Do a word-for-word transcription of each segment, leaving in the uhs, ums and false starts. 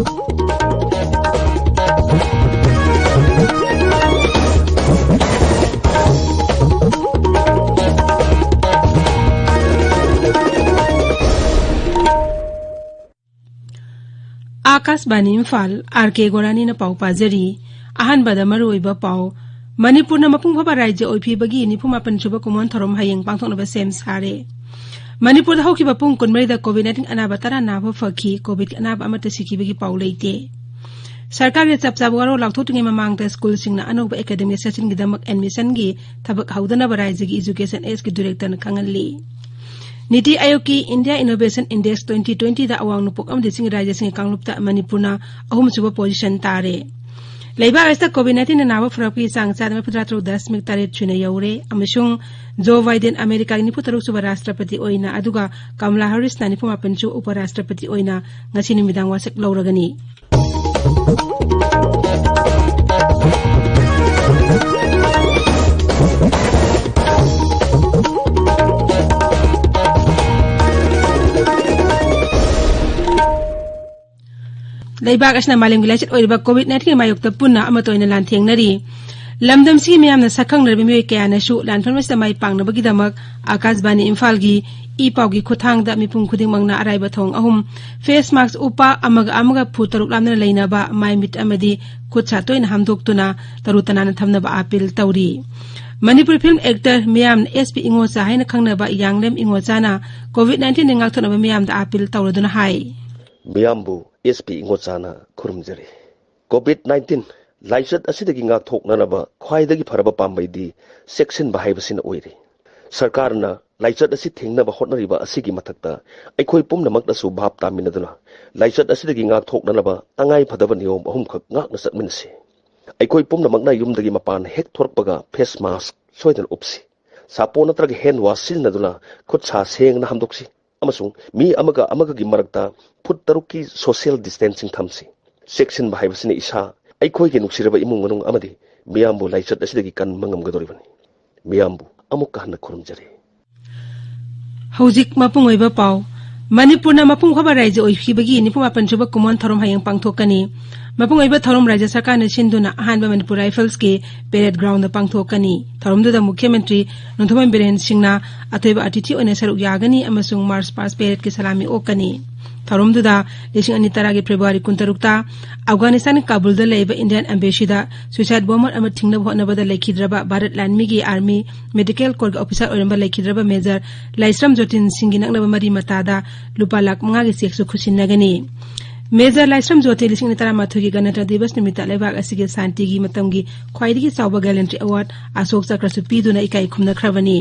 ꯑꯥꯀꯥꯁꯕꯥꯅꯤ Imphal, R ꯀꯦ ꯒꯣꯔꯥꯅꯤꯅ ꯄꯥꯎ ꯄꯥꯖꯔꯤ꯫ ꯑꯍꯥꯟꯕꯗ ꯃꯔꯨꯑꯣꯏꯕ ꯄꯥꯎ꯫ ꯃꯅꯤꯄꯨꯔꯅ ꯃꯄꯨꯡ ꯐꯥꯕ ꯔꯥꯖ꯭ꯌ ꯑꯣꯏꯈꯤꯕꯒꯤ ꯅꯤꯐꯨ ꯃꯥꯄꯟ ꯁꯨꯕ ꯀꯨꯝꯑꯣꯟ ꯊꯧꯔꯝ ꯍꯌꯦꯡ ꯄꯥꯡꯊꯣꯛꯅꯕ ꯁꯦꯝ ꯁꯥꯔꯦ꯫ ꯃꯅꯤꯄꯨꯔꯗ ꯍꯧꯈꯤꯕ ꯄꯨꯡ ꯀꯨꯟꯃꯔꯤꯗ COVID nineteen ꯑꯅꯥꯕ ꯇꯔꯥ ꯅꯥꯕ ꯐꯈꯤ꯫ COVID ꯑꯅꯥꯕ ꯑꯃꯠꯇ ꯁꯤꯈꯤꯕꯒꯤ ꯄꯥꯎ ꯂꯩꯇꯦ꯫ ꯁꯔꯀꯥꯔꯒꯤ ꯆꯞ ꯆꯥꯕ ꯋꯥꯔꯣꯜ ꯂꯥꯎꯊꯣꯛꯇ꯭ꯔꯤꯉꯩ ꯃꯃꯥꯡꯗ ꯁ꯭ꯀꯨꯜꯁꯤꯡꯅ ꯑꯅꯧꯕ academic sessionꯒꯤꯗꯃꯛ admissionꯒꯤ ꯊꯕꯛ ꯍꯧꯗꯅꯕ ꯔꯥꯖ꯭ꯌꯒꯤ Education Sꯒꯤ Directorꯅ ꯈꯪꯍꯜꯂꯤ꯫ ꯅꯤꯇꯤ ꯑꯥꯌꯣꯒꯀꯤ India Innovation Index twenty twentyꯗ ꯑꯋꯥꯡ ꯅꯣꯡꯄꯣꯛ ꯑꯃꯗꯤ ꯆꯤꯡ ꯔꯥꯖ꯭ꯌꯁꯤꯡꯒꯤ ꯀꯥꯡꯂꯨꯞꯇ ꯃꯅꯤꯄꯨꯔꯅ ꯑꯍꯨꯝꯁꯨꯕ position ꯇꯥꯔꯦ꯫ ꯂꯩꯕꯥꯛ ꯑꯁꯤꯗ COVID nineteenꯅ ꯅꯥꯕ ꯐꯔꯛꯄꯒꯤ ꯆꯥꯡ ꯆꯥꯗ ꯃꯔꯤꯐꯨꯇꯔꯥ ꯇꯔꯨꯛ ꯗꯁꯃꯤꯛ ꯇꯔꯦꯠ ꯁꯨꯏꯅ ꯌꯧꯔꯦ ꯑꯃꯁꯨꯡ ꯖꯣ ꯕꯥꯏꯗꯦꯟ ꯑꯃꯦꯔꯤꯀꯥꯒꯤ ꯅꯤꯐꯨ ꯇꯔꯨꯛ ꯁꯨꯕ ꯔꯥꯁꯇ꯭ꯔꯄꯇꯤ ꯑꯣꯏꯅ, ꯑꯗꯨꯒ ꯀꯃꯂꯥ ꯍꯥꯔꯤꯁꯅ ꯅꯤꯐꯨ ꯃꯥꯄꯟ ꯁꯨꯕ ꯎꯄ ꯔꯥꯁꯇ꯭ꯔꯄꯇꯤ ꯑꯣꯏꯅ ꯉꯁꯤ ꯅꯨꯃꯤꯗꯥꯡ ꯋꯥꯁꯛ ꯂꯧꯔꯒꯅꯤ꯫ ꯂꯩꯕꯥꯛ ꯑꯁꯤꯅ ꯃꯥꯂꯦꯝꯒꯤ ꯂꯥꯏꯆꯠ ꯑꯣꯏꯔꯤꯕ COVID nineteenꯒꯤ ꯃꯥꯌꯣꯛꯇ ꯄꯨꯟꯅ ꯑꯃꯠꯇ ꯑꯣꯏꯅ ꯂꯥꯟꯊꯦꯡꯅꯔꯤ꯫ ꯂꯝꯗꯝꯁꯤꯒꯤ ꯃꯤꯌꯥꯝꯅ ꯁꯛꯈꯪꯅꯔꯕ ꯃꯤꯑꯣꯏ ꯀꯌꯥꯅꯁꯨ ꯂꯥꯟꯐꯝ ꯑꯁꯤꯗ ꯃꯥꯏ ꯄꯥꯛꯅꯕꯒꯤꯗꯃꯛ ꯑꯥꯀꯥꯁꯕꯥꯅꯤ ꯏꯝꯐꯥꯜꯒꯤ ꯏ ꯄꯥꯎꯒꯤ ꯈꯨꯠꯊꯥꯡꯗ ꯃꯤꯄꯨꯝ ꯈꯨꯗꯤꯡꯃꯛꯅ ꯑꯔꯥꯏꯕ ꯊꯧꯑꯣꯡ ꯑꯍꯨꯝ: face mask ꯎꯞꯄ, ꯑꯃꯒ ꯑꯃꯒ ꯐꯨꯠ ꯇꯔꯨꯛ ꯂꯥꯞꯅꯅ ꯂꯩꯅꯕ, ꯃꯥꯏ ꯃꯤꯠ ꯑꯃꯗꯤ ꯈꯨꯠ ꯁꯥ ꯇꯣꯏꯅ ꯍꯥꯝꯗꯣꯛꯇꯨꯅ ꯇꯔꯨ ꯇꯅꯥꯟꯅ ꯊꯝꯅꯕ ꯑꯥꯄꯤꯜ ꯇꯧꯔꯤ꯫ ꯃꯅꯤꯄꯨꯔꯤ film actor ꯃꯤꯌꯥꯝꯅ S P ꯏꯉꯣꯆꯥ ꯍꯥꯏꯅ ꯈꯪꯅꯕ ꯌꯥꯡꯂꯦꯝ ꯏꯉꯣꯆꯥꯅ COVID nineteenꯗꯒꯤ ꯉꯥꯛꯊꯣꯛꯅꯕ ꯃꯤꯌꯥꯝꯗ ꯑꯥꯄꯤꯜ ꯇꯧꯔꯗꯨꯅ ꯍꯥꯏ꯫ ꯃꯤꯌꯥꯝꯕꯨ S P ꯏꯉꯣꯆꯥꯅ ꯈꯨꯔꯨꯝꯖꯔꯤ꯫ COVID nineteen ꯂꯥꯏꯆꯠ ꯑꯁꯤꯗꯒꯤ ꯉꯥꯛꯊꯣꯛꯅꯅꯕ ꯈ꯭ꯋꯥꯏꯗꯒꯤ ꯐꯔꯕ ꯄꯥꯝꯕꯩꯗꯤ ꯆꯦꯛꯁꯤꯟꯕ ꯍꯥꯏꯕꯁꯤꯅ ꯑꯣꯏꯔꯦ꯫ ꯁꯔꯀꯥꯔꯅ ꯂꯥꯏꯆꯠ ꯑꯁꯤ ꯊꯤꯡꯅꯕ ꯍꯣꯠꯅꯔꯤꯕ ꯑꯁꯤꯒꯤ ꯃꯊꯛꯇ, ꯑꯩꯈꯣꯏ ꯄꯨꯝꯅꯃꯛꯅꯁꯨ ꯚꯥꯞ ꯇꯥꯃꯤꯟꯅꯗꯨꯅ ꯂꯥꯏꯆꯠ ꯑꯁꯤꯗꯒꯤ ꯉꯥꯛꯊꯣꯛꯅꯅꯕ ꯇꯉꯥꯏ ꯐꯗꯕ ꯅꯤꯌꯣꯝ ꯑꯍꯨꯝꯈꯛ ꯉꯥꯛꯅ ꯆꯠꯃꯤꯟꯅꯁꯤ꯫ ꯑꯩꯈꯣꯏ ꯄꯨꯝꯅꯃꯛꯅ ꯌꯨꯝꯗꯒꯤ ꯃꯄꯥꯟ ꯍꯦꯛ ꯊꯣꯔꯛꯄꯒ face mask ꯁꯣꯏꯗꯅ ꯎꯞꯁꯤ꯫ ꯁꯥꯄꯣꯟ ꯅꯠꯇ꯭ꯔꯒ hand wash ꯁꯤꯖꯤꯟꯅꯗꯨꯅ ꯈꯨꯠ ꯁꯥ ꯁꯦꯡꯅ ꯍꯥꯝꯗꯣꯛꯁꯤ꯫ ꯑꯃꯁꯨꯡ ꯃꯤ ꯑꯃꯒ ꯑꯃꯒꯒꯤ ꯃꯔꯛꯇ ꯐꯨꯠ ꯇꯔꯨꯛꯀꯤ social distancing ꯊꯝꯁꯤ꯫ ꯆꯦꯛꯁꯤꯟꯕ ꯍꯥꯏꯕꯁꯤꯅ ꯏꯁꯥ, ꯑꯩꯈꯣꯏꯒꯤ ꯅꯨꯡꯁꯤꯔꯕ ꯏꯃꯨꯡ ꯃꯅꯨꯡ ꯑꯃꯗꯤ ꯃꯤꯌꯥꯝꯕꯨ ꯂꯥꯏꯆꯠ ꯑꯁꯤꯗꯒꯤ ꯀꯟꯕ ꯉꯝꯒꯗꯧꯔꯤꯕꯅꯤ꯫ ꯃꯤꯌꯥꯝꯕꯨ ꯑꯃꯨꯛꯀ ꯍꯟꯅ ꯈꯨꯔꯨꯝꯖꯔꯤ꯫ ꯍꯧꯖꯤꯛ ꯃꯄꯨꯡ ꯑꯣꯏꯕ ꯄꯥꯎ꯫ ꯃꯅꯤꯄꯨꯔꯅ ꯃꯄꯨꯡ ꯐꯥꯕ ꯔꯥꯏꯖ꯭ꯌ ꯑꯣꯏꯈꯤꯕꯒꯤ ꯅꯤꯐꯨ ꯃꯥꯄꯟ ꯁꯨꯕ ꯀꯨꯝꯑꯣꯟ ꯊꯧꯔꯝ ꯍꯌꯦꯡ ꯄꯥꯡꯊꯣꯛꯀꯅꯤ꯫ ꯃꯄꯨꯡ ꯑꯣꯏꯕ ꯊꯧꯔꯝ ꯔꯥꯏꯖ꯭ꯌ ꯁꯔꯀꯥꯔꯅ ꯁꯤꯟꯗꯨꯅ ꯑꯍꯥꯟꯕ ꯃꯅꯤꯄꯨꯔ ꯔꯥꯏꯐꯜꯁꯀꯤ ꯄꯦꯔꯦꯗ ꯒ꯭ꯔꯥꯎꯟꯗ ꯄꯥꯡꯊꯣꯛꯀꯅꯤ꯫ ꯊꯧꯔꯝꯗꯨꯗ ꯃꯨꯈ꯭ꯌ ꯃꯟꯇ꯭ꯔꯤ ꯅꯣꯡꯊꯣꯝꯕꯝ ꯕꯤꯔꯦꯟ ꯁꯤꯡꯅ ꯑꯊꯣꯏꯕ ꯑꯇꯤꯊꯤ ꯑꯣꯏꯅ ꯁꯔꯨꯛ ꯌꯥꯒꯅꯤ ꯑꯃꯁꯨꯡ ꯃꯥꯔꯆ ꯄꯥꯁ ꯄꯦꯔꯦꯗꯀꯤ ꯁꯂꯥꯃꯤ ꯑꯣꯛꯀꯅꯤ꯫ ꯊꯧꯔꯝꯗꯨꯗ ꯂꯤꯁꯤꯡ ꯑꯅꯤ ꯇꯔꯥꯒꯤ ꯐꯦꯕ꯭ꯔꯨꯋꯥꯔꯤ ꯀꯨꯟꯇꯔꯨꯛꯇ ꯑꯐꯒꯥꯅꯤꯁꯇꯥꯟꯒꯤ ꯀꯥꯕꯨꯜꯗ ꯂꯩꯕ ꯏꯟꯗꯤꯌꯥꯟ ꯑꯦꯝꯕꯦꯁꯤꯗ ꯁ꯭ꯌꯨꯁꯥꯏꯗ ꯕꯣꯝꯕꯔ ꯑꯃ ꯊꯤꯡꯅꯕ ꯍꯣꯠꯅꯕꯗ ꯂꯩꯈꯤꯗ꯭ꯔꯕ ꯚꯥꯔꯠ ꯂꯥꯟꯃꯤꯒꯤ ꯑꯥꯔꯃꯤ ꯃꯦꯗꯤꯀꯦꯜ ꯀꯣꯔꯒꯤ ꯑꯣꯐꯤꯁꯥꯔ ꯑꯣꯏꯔꯝꯕ ꯂꯩꯈꯤꯗ꯭ꯔꯕ ꯃꯦꯖꯔ ꯂꯥꯏꯁ꯭ꯔꯝ ꯖꯣꯇꯤꯟ ꯁꯤꯡꯒꯤ ꯅꯛꯅꯕ ꯃꯔꯤ ꯃꯇꯥꯗ ꯂꯨꯄꯥ ꯂꯥꯈ ꯃꯉꯥꯒꯤ ꯆꯦꯛꯁꯨ ꯈꯨꯠꯁꯤꯟꯅꯒꯅꯤ꯫ ꯃꯦꯖꯔ ꯂꯥꯏꯁ꯭ꯔꯝ ꯖꯣꯇꯤꯟ ꯂꯤꯁꯤꯡ ꯑꯅꯤ ꯇꯔꯥꯃꯥꯊꯣꯏꯒꯤ ꯒꯅꯇꯟꯇ꯭ꯔ ꯗꯤꯕꯁ ꯅꯨꯃꯤꯠꯇ ꯂꯩꯕꯥꯛ ꯑꯁꯤꯒꯤ ꯁꯥꯟꯇꯤꯒꯤ ꯃꯇꯝꯒꯤ ꯈ꯭ꯋꯥꯏꯗꯒꯤ ꯆꯥꯎꯕ ꯒꯦꯂꯦꯟꯇ꯭ꯔꯤ ꯑꯦꯋꯥꯔꯗ ꯑꯁꯣꯛ ꯆꯀ꯭ꯔꯁꯨ ꯄꯤꯗꯨꯅ ꯏꯀꯥꯏ ꯈꯨꯝꯅꯈ꯭ꯔꯕꯅꯤ꯫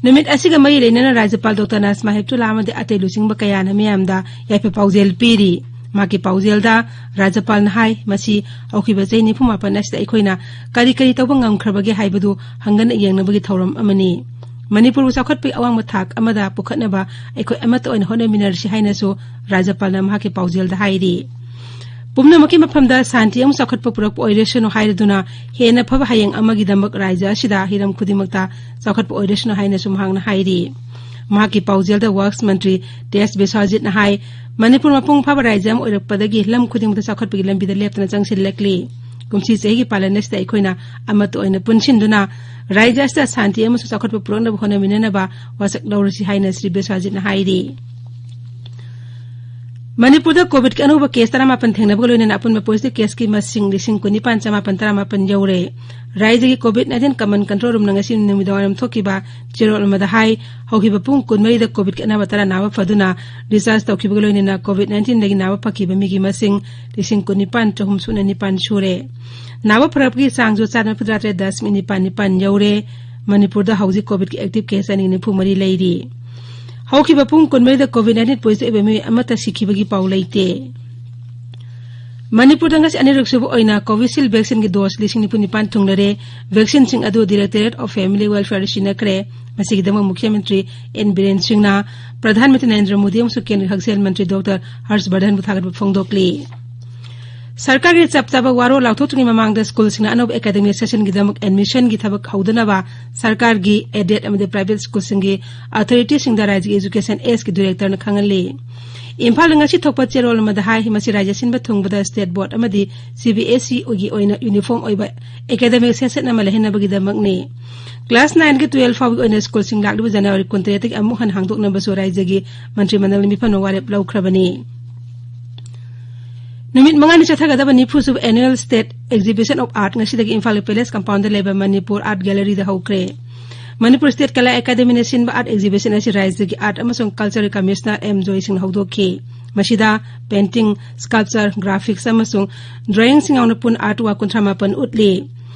ꯅꯨꯃꯤꯠ ꯑꯁꯤꯒ ꯃꯔꯤ ꯂꯩꯅꯅ ꯔꯥꯖ꯭ꯌꯄꯥꯜ ꯗꯣꯛꯇꯔ ꯅꯥꯖꯃꯥ ꯍꯦꯞꯇꯨꯂꯥ ꯑꯃꯗꯤ ꯑꯇꯩ ꯂꯨꯆꯤꯡꯕ ꯀꯌꯥꯅ ꯃꯤꯌꯥꯝꯗ ꯌꯥꯏꯐ ꯄꯥꯎꯖꯦꯜ ꯄꯤꯔꯤ꯫ ꯃꯍꯥꯛꯀꯤ ꯄꯥꯎꯖꯦꯜꯗ ꯔꯥꯖ꯭ꯌꯄꯥꯜꯅ ꯍꯥꯏ, ꯃꯁꯤ ꯍꯧꯈꯤꯕ ꯆꯍꯤ ꯅꯤꯐꯨ ꯃꯥꯄꯟ ꯑꯁꯤꯗ ꯑꯩꯈꯣꯏꯅ ꯀꯔꯤ ꯀꯔꯤ ꯇꯧꯕ ꯉꯝꯈ꯭ꯔꯕꯒꯦ ꯍꯥꯏꯕꯗꯨ ꯍꯪꯒꯠꯅ ꯌꯦꯡꯅꯕꯒꯤ ꯊꯧꯔꯝ ꯑꯃꯅꯤ꯫ ꯃꯅꯤꯄꯨꯔꯕꯨ ꯆꯥꯎꯈꯠꯄꯒꯤ ꯑꯋꯥꯡꯕ ꯊꯥꯛ ꯑꯃꯗ ꯄꯨꯈꯠꯅꯕ ꯑꯩꯈꯣꯏ ꯑꯃꯠꯇ ꯑꯣꯏꯅ ꯍꯣꯠꯅꯃꯤꯟꯅꯔꯁꯤ ꯍꯥꯏꯅꯁꯨ ꯔꯥꯖ꯭ꯌꯄꯥꯜꯅ ꯃꯍꯥꯛꯀꯤ ꯄꯥꯎꯖꯦꯜꯗ ꯍꯥꯏꯔꯤ꯫ ꯄꯨꯝꯅꯃꯛꯀꯤ ꯃꯐꯝꯗ ꯁꯥꯟꯇꯤ ꯑꯃꯁꯨꯡ ꯆꯥꯎꯈꯠꯄ ꯄꯨꯔꯛꯄ ꯑꯣꯏꯔꯁꯅꯨ ꯍꯥꯏꯔꯗꯨꯅ ꯍꯦꯟꯅ ꯐꯕ ꯍꯌꯦꯡ ꯑꯃꯒꯤꯗꯃꯛ ꯔꯥꯖ꯭ꯌ ꯑꯁꯤꯗ ꯍꯤꯔꯝ ꯈꯨꯗꯤꯡꯃꯛꯇ ꯆꯥꯎꯈꯠꯄ ꯑꯣꯏꯔꯁꯅꯨ ꯍꯥꯏꯅꯁꯨ ꯃꯍꯥꯛꯅ ꯍꯥꯏꯔꯤ꯫ ꯃꯍꯥꯛꯀꯤ ꯄꯥꯎꯖꯦꯜꯗ ꯋꯔꯛꯁ ꯃꯟꯇ꯭ꯔꯤ ꯇꯤ ꯑꯦꯁ ꯕꯤꯁ꯭ꯋꯥꯖꯤꯠꯅ ꯍꯥꯏ, ꯃꯅꯤꯄꯨꯔ ꯃꯄꯨꯡ ꯐꯥꯕ ꯔꯥꯖ꯭ꯌ ꯑꯃ ꯑꯣꯏꯔꯛꯄꯗꯒꯤ ꯂꯝ ꯈꯨꯗꯤꯡꯃꯛꯇ ꯆꯥꯎꯈꯠꯄꯒꯤ ꯂꯝꯕꯤꯗ ꯂꯦꯞꯇꯅ ꯆꯪꯁꯤꯜꯂꯛꯂꯤ꯫ ꯀꯨꯝꯁꯤ ꯆꯍꯤꯒꯤ ꯄꯥꯂꯟ ꯑꯁꯤꯗ ꯑꯩꯈꯣꯏꯅ ꯑꯃꯠꯇ ꯑꯣꯏꯅ ꯄꯨꯟꯁꯤꯟꯗꯨꯅ ꯔꯥꯖ꯭ꯌ ꯑꯁꯤꯗ ꯁꯥꯟꯇꯤ ꯑꯃꯁꯨꯡ ꯆꯥꯎꯈꯠꯄ ꯄꯨꯔꯛꯅꯕ ꯍꯣꯠꯅꯃꯤꯟꯅꯅꯕ ꯋꯥꯁꯛ ꯂꯧꯔꯁꯤ ꯍꯥꯏꯅ ꯁ꯭ꯔꯤ ꯕꯤꯁ꯭ꯋꯥꯖꯤꯠꯅ ꯍꯥꯏꯔꯤ꯫ ꯃꯅꯤꯄꯨꯔꯗ ꯀꯣꯚꯤꯗꯀꯤ ꯑꯅꯧꯕ ꯀꯦꯁ ꯇꯔꯥꯃꯥꯄꯟ ꯊꯦꯡꯅꯕꯒ ꯂꯣꯏꯅꯅ ꯑꯄꯨꯟꯕ ꯄꯣꯖꯤꯇꯤꯚ ꯀꯦꯁꯀꯤ ꯃꯁꯤꯡ ꯂꯤꯁꯤꯡ ꯀꯨꯟꯅꯤꯄꯥꯟ ꯆꯃꯥꯄꯟ ꯇꯔꯥꯃꯥꯄꯟ ꯌꯧꯔꯦ꯫ ꯔꯥꯖ꯭ꯌꯒꯤ ꯀꯣꯚꯤꯗ ꯅꯥꯏꯟꯇꯤꯟ ꯀꯃꯟ ꯀꯟꯇ꯭ꯔꯣꯜ ꯔꯨꯝꯅ ꯉꯁꯤ ꯅꯨꯃꯤꯗꯥꯡꯋꯥꯏꯔꯝ ꯊꯣꯛꯈꯤꯕ ꯆꯦꯔꯣꯜ ꯑꯃꯗ ꯍꯥꯏ, ꯍꯧꯈꯤꯕ ꯄꯨꯡ ꯀꯨꯟꯃꯔꯤꯗ ꯀꯣꯚꯤꯗꯀꯤ ꯑꯅꯥꯕ ꯇꯔꯥ ꯅꯥꯕ ꯐꯗꯨꯅ ꯗꯤꯁꯆꯥꯔꯖ ꯇꯧꯈꯤꯕꯒ ꯂꯣꯏꯅꯅ ꯀꯣꯚꯤꯗ ꯅꯥꯏꯟꯇꯤꯟꯗꯒꯤ ꯅꯥꯕ ꯐꯈꯤꯕ ꯃꯤꯒꯤ ꯃꯁꯤꯡ ꯂꯤꯁꯤꯡ ꯀꯨꯟꯅꯤꯄꯥꯟ ꯆꯍꯨꯝ ꯁꯨꯞꯅ ꯅꯤꯄꯥꯟ ꯁꯨꯔꯦ꯫ ꯅꯥꯕ ꯐꯔꯛꯄꯒꯤ ꯆꯥꯡꯁꯨ ꯆꯥꯗ ꯃꯔꯤꯐꯨꯇꯔꯥ ꯇꯔꯦꯠ ꯗꯁꯃꯤꯛ ꯅꯤꯄꯥꯟ ꯅꯤꯄꯥꯟ ꯌꯧꯔꯦ꯫ ꯃꯅꯤꯄꯨꯔꯗ ꯍꯧꯖꯤꯛ ꯀꯣꯚꯤꯗꯀꯤ ꯑꯦꯛꯇꯤꯚ ꯀꯦꯁ ꯆꯅꯤ ꯅꯤꯐꯨ ꯃꯔꯤ ꯂꯩꯔꯤ꯫ ꯍꯧꯈꯤꯕ ꯄꯨꯡ ꯀꯨꯟꯃꯔꯤꯗ ꯀꯣꯚꯤꯗ ꯅꯥꯏꯟꯇꯤꯟ ꯄꯣꯖꯤꯇꯤꯚ ꯑꯣꯏꯕ ꯃꯤꯑꯣꯏ ꯑꯃꯠꯇ ꯁꯤꯈꯤꯕꯒꯤ ꯄꯥꯎ ꯂꯩꯇꯦ꯫ ꯃꯅꯤꯄꯨꯔꯗ ꯉꯁꯤ ꯑꯅꯤꯔꯛ ꯁꯨꯕ ꯑꯣꯏꯅ ꯀꯣꯚꯤꯁꯤꯜꯗ ꯚꯦꯛꯁꯤꯟꯒꯤ ꯗꯣꯁ ꯂꯤꯁꯤꯡ ꯅꯤꯐꯨ ꯅꯤꯄꯥꯟ ꯊꯨꯡꯂꯔꯦ꯫ ꯚꯦꯛꯁꯤꯟꯁꯤꯡ ꯑꯗꯨ ꯗꯥꯏꯔꯦꯛꯇꯣꯔꯦꯠ ꯑꯣꯐ ꯐꯦꯃꯤꯂꯤ ꯋꯦꯜꯐꯤꯌꯔꯗ ꯁꯤꯟꯅꯈ꯭ꯔꯦ꯫ ꯃꯁꯤꯒꯤꯗꯃꯛ ꯃꯨꯈ꯭ꯌ ꯃꯟꯇ꯭ꯔꯤ ꯑꯦꯟ ꯕꯤꯔꯦꯟ ꯁꯤꯡꯅ ꯄ꯭ꯔꯙꯥꯟ ꯃꯟꯇ꯭ꯔꯤ ꯅꯔꯦꯟꯗ꯭ꯔ ꯃꯣꯗꯤ ꯑꯃꯁꯨꯡ ꯀꯦꯟꯗ꯭ꯔꯒꯤ ꯍꯛꯁꯦꯜ ꯃꯟꯇ꯭ꯔꯤ ꯗꯣꯛꯇꯔ ꯍꯔꯁ ꯕꯔꯙꯟꯕꯨ ꯊꯥꯒꯠꯄ ꯐꯣꯡꯗꯣꯛꯂꯤ꯫ ꯁꯔꯀꯥꯔꯒꯤ ꯆꯞ ꯆꯥꯕ ꯋꯥꯔꯣꯜ ꯂꯥꯎꯊꯣꯛꯇ꯭ꯔꯤꯉꯩ ꯃꯃꯥꯡꯗ ꯁ꯭ꯀꯨꯜꯁꯤꯡꯅ ꯑꯅꯧꯕ ꯑꯦꯀꯥꯗꯃꯤꯛ ꯁꯦꯁꯟꯒꯤꯗꯃꯛ ꯑꯦꯗꯃꯤꯁꯟꯒꯤ ꯊꯕꯛ ꯍꯧꯗꯅꯕ ꯁꯔꯀꯥꯔꯒꯤ, ꯑꯦꯗꯦꯗ ꯑꯃꯗꯤ ꯄ꯭ꯔꯥꯏꯚꯦꯠ ꯁ꯭ꯀꯨꯜꯁꯤꯡꯒꯤ ꯑꯣꯊꯣꯔꯤꯇꯤꯁꯤꯡꯗ ꯔꯥꯖ꯭ꯌꯒꯤ ꯑꯦꯖꯨꯀꯦꯁꯟ ꯑꯦꯁꯀꯤ ꯗꯤꯔꯦꯛꯇꯔꯅ ꯈꯪꯍꯜꯂꯤ꯫ ꯏꯝꯐꯥꯜꯗ ꯉꯁꯤ ꯊꯣꯛꯄ ꯆꯦꯔꯣꯜ ꯑꯃꯗ ꯍꯥꯏ, ꯃꯁꯤ ꯔꯥꯖ꯭ꯌ ꯁꯤꯟꯕ ꯊꯨꯡꯕꯗ ꯁ꯭ꯇꯦꯠ ꯕꯣꯔꯗ ꯑꯃꯗꯤ ꯁꯤꯕꯤꯑꯦꯁꯏꯒꯤ ꯑꯣꯏꯅ ꯌꯨꯅꯤꯐꯣꯔꯝ ꯑꯣꯏꯕ ꯑꯦꯀꯥꯗꯃꯤꯛ ꯁꯦꯁꯟ ꯑꯃ ꯂꯩꯍꯟꯅꯕꯒꯤꯗꯃꯛꯅꯤ꯫ ꯀ꯭ꯂꯥꯁ ꯅꯥꯏꯟꯒꯤ ꯇꯨꯋꯦꯜꯐ ꯐꯥꯎꯕꯒꯤ ꯑꯣꯏꯅ ꯁ꯭ꯀꯨꯜꯁꯤꯡ ꯂꯥꯛꯂꯤꯕ ꯖꯅꯋꯥꯔꯤ ꯀꯨꯟꯇꯔꯦꯠꯇꯒꯤ ꯑꯃꯨꯛ ꯍꯟꯅ ꯍꯥꯡꯗꯣꯛꯅꯕꯁꯨ ꯔꯥꯖ꯭ꯌꯒꯤ ꯃꯟꯇ꯭ꯔꯤ ꯃꯟꯗꯜꯅ ꯃꯤꯐꯝꯅ ꯋꯥꯔꯦꯞ ꯂꯧꯈ꯭ꯔꯕꯅꯤ꯫ ꯅꯨꯃꯤꯠ ꯃꯉꯥꯅꯤ ꯆꯠꯊꯒꯗꯕ ꯅꯤꯐꯨ ꯁꯨꯕ Annual State Exhibition of Art ꯉꯁꯤꯗꯒꯤ ꯏꯝꯐꯥꯜꯒꯤ ꯄꯦꯂꯦꯁ ꯀꯝꯄꯥꯎꯟꯗ ꯂꯩꯕ ꯃꯅꯤꯄꯨꯔ ꯑꯥꯔꯠ ꯒꯦꯂꯔꯤꯗ ꯍꯧꯈ꯭ꯔꯦ꯫ ꯃꯅꯤꯄꯨꯔ ꯁ꯭ꯇꯦꯠ ꯀꯂꯥ ꯑꯦꯀꯥꯗꯃꯤꯅ ꯁꯤꯟꯕ ꯑꯥꯔꯠ ꯑꯦꯛꯖꯤꯕꯤꯁꯟ ꯑꯁꯤ ꯔꯥꯖ꯭ꯌꯒꯤ ꯑꯥꯔꯠ ꯑꯃꯁꯨꯡ ꯀꯜꯆꯔꯦꯜ ꯀꯃꯤꯁꯅꯔ ꯑꯦꯝ ꯖꯣꯏ ꯁꯤꯡꯅ ꯍꯧꯗꯣꯛꯈꯤ꯫ ꯃꯁꯤꯗ ꯄꯦꯟꯇꯤꯡ, ꯁ꯭ꯀꯜꯞꯆꯔ, ꯒ꯭ꯔꯥꯐꯤꯛꯁ ꯑꯃꯁꯨꯡ ꯗ꯭ꯔꯣꯌꯤꯡꯁꯤꯡ ꯌꯥꯎꯅ ꯄꯨꯟꯅ ꯑꯥꯔꯠ ꯋꯥꯔꯛ ꯀꯨꯟꯊ꯭ꯔꯥ ꯃꯥꯄꯟ ꯎꯠꯂꯤ꯫